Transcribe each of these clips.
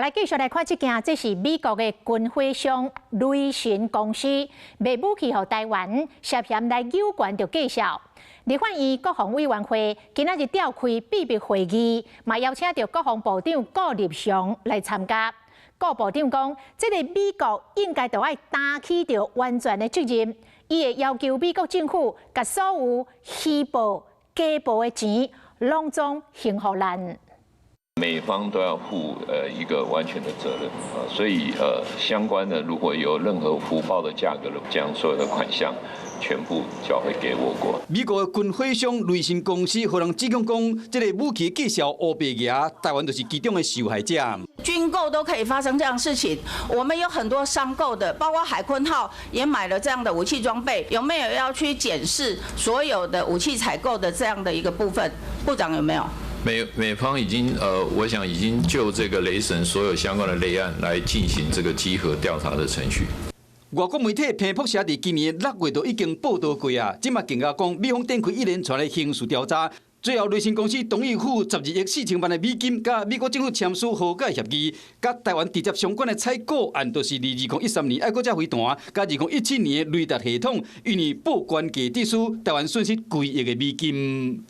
來繼續來看這件，這是美國的軍火商雷神公司賣武器予台灣，涉嫌來誘權著價數。立法院國防委員會今仔日召開秘密會議，嘛邀請著國防部長顧立雄來參加。顧部長講，這個美國應該著愛擔起著完全的責任，伊會要求美國政府共所有虛報、假報的錢，攏總還予咱。美方都要負一個完全的責任啊，所以相關的如果有任何浮報的價格，將所有的款項全部交回給我國。美國的軍火商雷神公司予人指控講，這个武器計數烏白蜈，台灣就是其中的受害者。軍購都可以發生這樣的事情，我們有很多商購的，包括海鯤號也買了這樣的武器裝備，有沒有要去檢視所有的武器採購的這樣的一個部分？部長有沒有？美方已經我想已經就這個雷神所有相關的類案來進行這個稽核調查的程序。外國媒體彭博社佇今年6月就已經報導過啊，這馬更加講美方展開一連串的刑事調查，最後雷神公司同意付12億4千萬的美金，佮美國政府簽署和解協議，佮台灣直接相關的採購案，就是佇2013年愛國者飛彈，佮2017年的雷達系統，因為報關價致使台灣損失幾億的美金。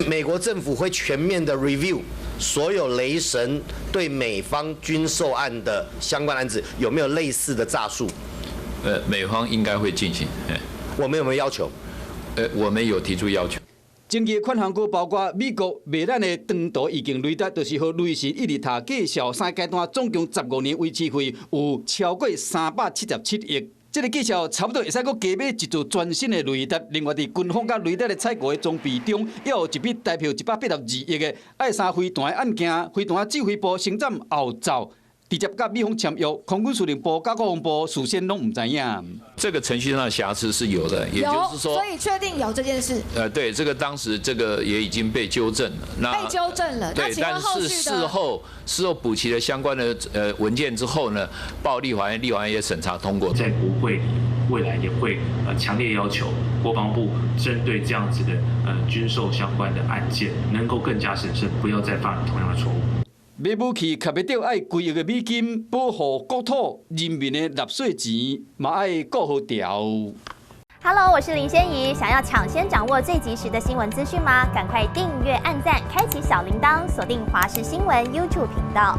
美國政府會全面的 review 所有雷神對美方軍售案的相關案子，有沒有類似的詐術？美方應該會進行。我們有沒有要求？我們有提出要求。爭議款項閣包括美國賣咱的長途預警雷達，就是予雷神一直塔計數三階段，總共15年維持費有超過377億。這个計數差不多會使閣加買一座全新的雷達。另外，佇軍方佮雷達的採購的裝備中，猶有一筆代票182億的愛三飛彈的案件，飛彈指揮部先斬後奏，直接佮美方簽約，空軍司令部佮國防部事先攏毋知影。這個程序上的瑕疵是有的，也就是說，所以確定有這件事。對，這個當時這個也已經被糾正了。那被糾正了。對，但是事後補齊了相關的文件之後呢，報立法院，立法院也審查通過。在國會未來也會強烈要求國防部針對這樣子的軍售相關的案件，能夠更加審慎，不要再犯同樣的錯誤。買武器卡欲著愛幾億的美金，保護國土人民的納稅錢，嘛愛顧好牢。 Hello，我是林仙怡，想要搶先掌握最及時的新聞資訊嗎？趕快訂閱、按讚、開啟小鈴鐺，鎖定華視新聞 YouTube 頻道。